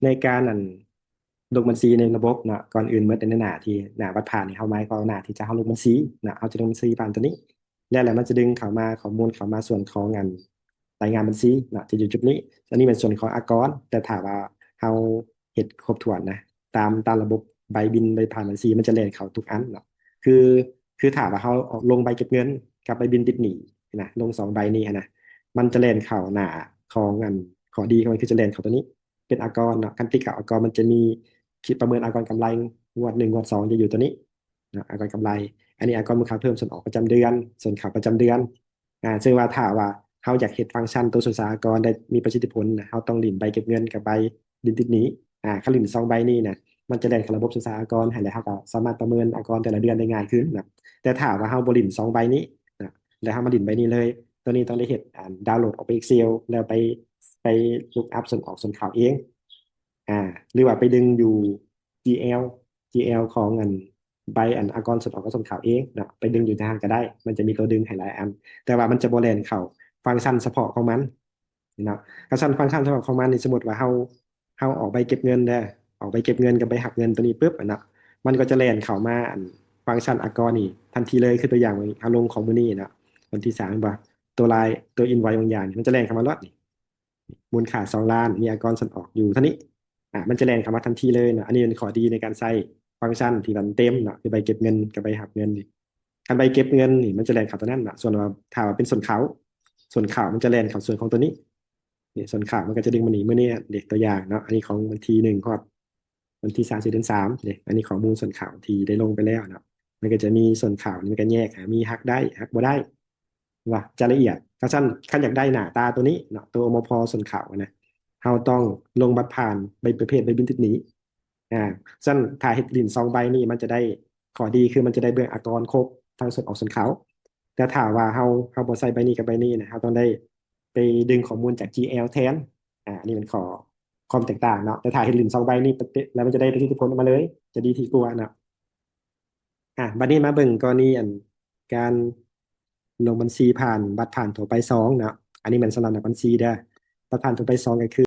ໃນການອັນລົງບັນຊີໃນລະບົບເນາະ ກ່ອນອື່ນໝົດໃນໜ້າທີ່ໜ້າບັດຜ່ານນີ້ ເຮົາໝາຍຄວາມວ່າໜ້າທີ່ຈະເຮົາລົງບັນຊີເນາະ ເຮົາຈະລົງບັນຊີຜ່ານຕົວນີ້ ແລ້ວ ແລ້ວມັນຈະດຶງເຂົ້າມາ ຂໍ້ມູນເຂົ້າມາສ່ວນຂອງອັນລາຍງານບັນຊີເນາະ ຈະຢູ່ຈຸດນີ້. ອັນນີ້ແມ່ນສ່ວນຂອງອາກອນ ແຕ່ຖ້າວ່າເຮົາເຮັດຄົບຖ້ວນນະ ຕາມ ຕາມລະບົບໃບບິນໃບຜ່ານບັນຊີ ມັນຈະແລ່ນເຂົ້າທຸກອັນເນາະ ຄື ຄືຖ້າວ່າເຮົາອອກລົງໃບເກັບເງິນກັບໃບບິນຕິດໜີ້ນະ ລົງສອງໃບນີ້ຫັ້ນນະ ມັນຈະແລ່ນເຂົ້າໜ້າຂອງອັນ ຂໍ້ດີຂອງມັນຄືຈະແລ່ນເຂົ້າຕົວນີ້ ເປັນອາກອນເນາະ ຄັນຕິດກັບອາກອນມັນຈະມີ ຄິດປະເມີນອາກອນກຳໄລງວດໜຶ່ງ ງວດສອງ ຈະຢູ່ຕົວນີ້ເນາະ ອາກອນກຳໄລ. ອັນນີ້ອາກອນມູນຄ່າເພີ່ມ ສ່ວນອອກປະຈຳເດືອນ ສ່ວນເຂົ້າປະຈຳເດືອນ. ອາ ເຊິ່ງວ່າຖ້າວ່າເຮົາຢາກເຮັດຟັງຊັນໂຕສ່ວນສາອາກອນໄດ້ມີປະສິດທິຜົນນະ ເຮົາຕ້ອງຫຼິ້ນໃບເກັບເງິນກັບໃບບິນຕິດໜີ້. ອາ ຄັນຫຼິ້ນສອງໃບນີ້ນະ ມັນຈະແລ່ນເຂົ້າລະບົບສ່ວນສາອາກອນ ແລ້ວເຮົາກໍສາມາດປະເມີນອາກອນແຕ່ລະເດືອນໄດ້ງ່າຍຂຶ້ນນະ. ແຕ່ຖ້າວ່າເຮົາບໍ່ຫຼິ້ນສອງໃບນີ້ນະ ແລ້ວເຮົາມາຫຼິ້ນໃບນີ້ເລີຍ ໂຕນີ້ຕ້ອງໄດ້ເຮັດ ອາ ດາວໂຫຼດອອກໄປ Excel ແລ້ວໄປ ໄປ look up ສ່ວນອອກສ່ວນເຂົ້າເອງ. ອາ ຫຼືວ່າໄປດຶງຢູ່ GL GL ຂອງອັນໃບອັນອາກອນສ່ວນອອກກັບສ່ວນເຂົ້າເອງເນາະ ໄປດຶງຢູ່ທາງຫັ້ນກໍໄດ້ ມັນຈະມີຕົວດຶງໃຫ້ຫຼາຍອັນ ແຕ່ວ່າມັນຈະບໍ່ແລ່ນເຂົ້າຟັງຊັນສະເພາະຂອງມັນເນາະ. ຄັນຊັ້ນຟັງຊັນສະເພາະຂອງມັນນີ້ ສົມມຸດວ່າເຮົາ ເຮົາອອກໃບເກັບເງິນເດີ ອອກໃບເກັບເງິນກັບໃບຮັບເງິນຕົວນີ້ປຶບເນາະ ມັນກໍຈະແລ່ນເຂົ້າມາອັນຟັງຊັນອາກອນນີ້ທັນທີເລີຍ. ຄືຕົວຢ່າງເຮົາລົງຂອງມື້ນີ້ເນາະ ວັນທີສາມ ແມ່ນບໍ່ ຕົວລາຍ ຕົວ invoice ບາງຢ່າງນີ້ ມັນຈະແລ່ນເຂົ້າມາໂລດນີ້ ມູນຄ່າສອງລ້ານ ມີອາກອນສ່ວນອອກຢູ່ເທົ່ານີ້ ອາ ມັນຈະແລ່ນເຂົ້າມາທັນທີເລີຍເນາະ. ອັນນີ້ເປັນຂໍ້ດີໃນການໃຊ້ຟັງຊັນທີ່ວ່າເຕັມເນາະ ຄືໃບເກັບເງິນກັບໃບຮັບເງິນນີ້. ຄັນໃບເກັບເງິນນີ້ ມັນຈະແລ່ນເຂົ້າຕົວນັ້ນເນາະ. ສ່ວນວ່າຖ້າວ່າເປັນສ່ວນເຂົ້າ ສ່ວນເຂົ້າມັນຈະແລ່ນເຂົ້າສ່ວນຂອງຕົວນີ້ ນີ້ ສ່ວນເຂົ້າມັນກໍຈະດຶງມານີ້ ມື້ນີ້ເດ ຕົວຢ່າງເນາະ ອັນນີ້ຂອງວັນທີໜຶ່ງ ຮອດ ວັນທີສາມສິບ ເດືອນສາມເດ ອັນນີ້ຂໍ້ມູນສ່ວນເຂົ້າທີ່ໄດ້ລົງໄປແລ້ວເນາະ. ມັນກໍຈະມີສ່ວນເຂົ້ານີ້ ມັນກໍແຍກ ອາ ມີຫັກໄດ້ ຫັກບໍ່ໄດ້ ວ່າຈະລະອຽດ. ຄັນຊັ້ນ ຄັນຢາກໄດ້ໜ້າຕາຕົວນີ້ເນາະ ຕົວ ອມພ ສ່ວນເຂົ້ານະ ເຮົາຕ້ອງລົງບັດຜ່ານໃບປະເພດໃບບິນຕິດໜີ້. ອາ ຊັ້ນຖ້າເຮັດຫຼິ້ນສອງໃບນີ້ ມັນຈະໄດ້ ຂໍ້ດີຄືມັນຈະໄດ້ເບິ່ງອາກອນຄົບທັງສ່ວນອອກສ່ວນເຂົ້າ. ແຕ່ຖ້າວ່າເຮົາ ເຮົາບໍ່ໃສ່ໃບນີ້ກັບໃບນີ້ນະ ເຮົາຕ້ອງໄດ້ໄປດຶງຂໍ້ມູນຈາກ GL ແທນ. ອາ ອັນນີ້ແມ່ນຂໍ້ ຄວາມແຕກຕ່າງເນາະ. ແຕ່ຖ້າເຮັດຫຼິ້ນສອງໃບນີ້ ປະຕິ ແລ້ວມັນຈະໄດ້ປະສິດທິຜົນອອກມາເລີຍ ຈະດີທີ່ກວ່າເນາະ. ອາ ບັດນີ້ມາເບິ່ງກໍລະນີອັນການລົງບັນຊີຜ່ານບັດຜ່ານທົ່ວໄປສອງເນາະ. ອັນນີ້ແມ່ນສຳລັບນັກບັນຊີເດີ. ບັດຜ່ານທົ່ວໄປສອງກໍຄື